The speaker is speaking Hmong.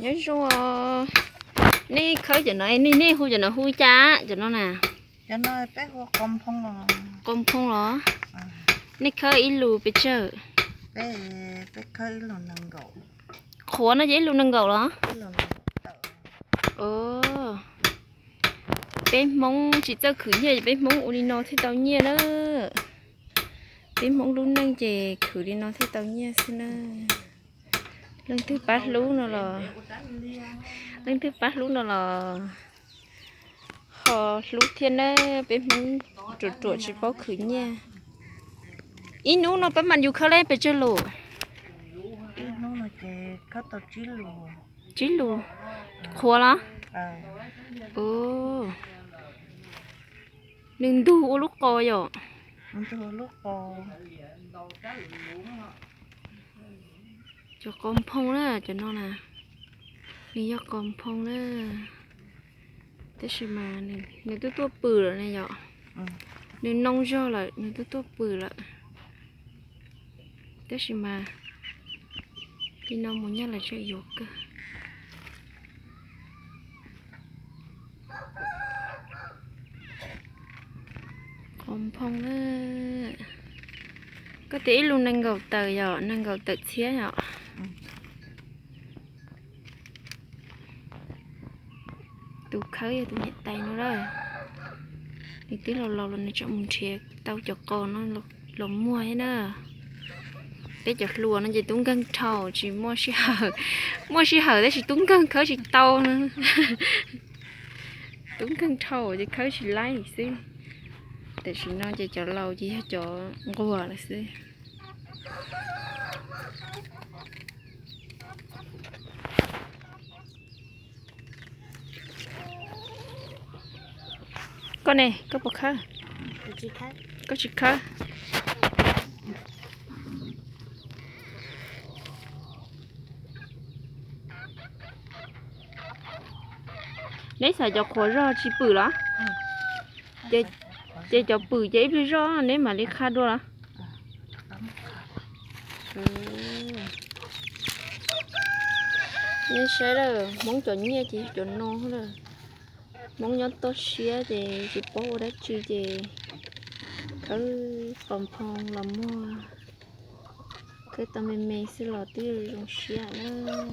Nyob zoo os. Nej khawb cov no, nej, nej hu cov no hu cas cov no na? Qos nphoo los? Nej khawb ib lus pes tsawg? Qhuav no ces ib lus nees nkaum los? Peb Hmoob tsis txawj khwv nyiaj ces peb Hmoob ua li no thiaj tau nyiaj na. Peb Hmoob lub neej ces khwv li no thiaj tau nyiaj xwb na. Leej twg pab hlub no los, leej twg pab hlub no los ho hlub thiab na. Peb Hmoob ruam ruam tsis paub khwv nyiaj. Ib hnub no pab mas yus khawb li pes tsawg lus? Tsib lus. Qhuav los? Nws ntug ua lub qos yom? Cov qos nphoo na, cov no na, nws yog qos nphoo na. Tab sis mas nws twb tuaj pw lawm ne yom. Nws noo zog lawm, nws twb tuaj pw lawm. Tab sis mas li no mus nyob lawm tseem yuav kawg. Qos nphoo na. Koj tias ib lus nees nkaum tawm yom, nees nkaum tawm txhiab yom. Tus khawb yog tus niam tais no lawm. Nws twb laus laus los nws tseem mus nrhiav tau cov qos no los muag thiab na. Peb cov hluas no ces tub nkeeg dhau tsis muaj sij hawm, muaj sij hawm tab sis tub nkeeg khawb tsis tau na. Tub nkeeg dhau ces khawb tsis laib xwb. Tam sim no ces cov laus ces yog cov nquag lawm xwb. Koj ne, koj puas khawb? Koj tsis khawb? Neb xav cov qhuav zog tsis pwm los? Ces cov pwm ces ib pliag zoj neb mam li qha dua los? Nej saib lawm, Hmoob cov nyiaj ces yog cov no lawm. Hmoob nyob toj siab ces tsis paub ua dab tsi ces khawb qos nphoo los muag, khawb tau me me xwb los twb zoo siab lawm.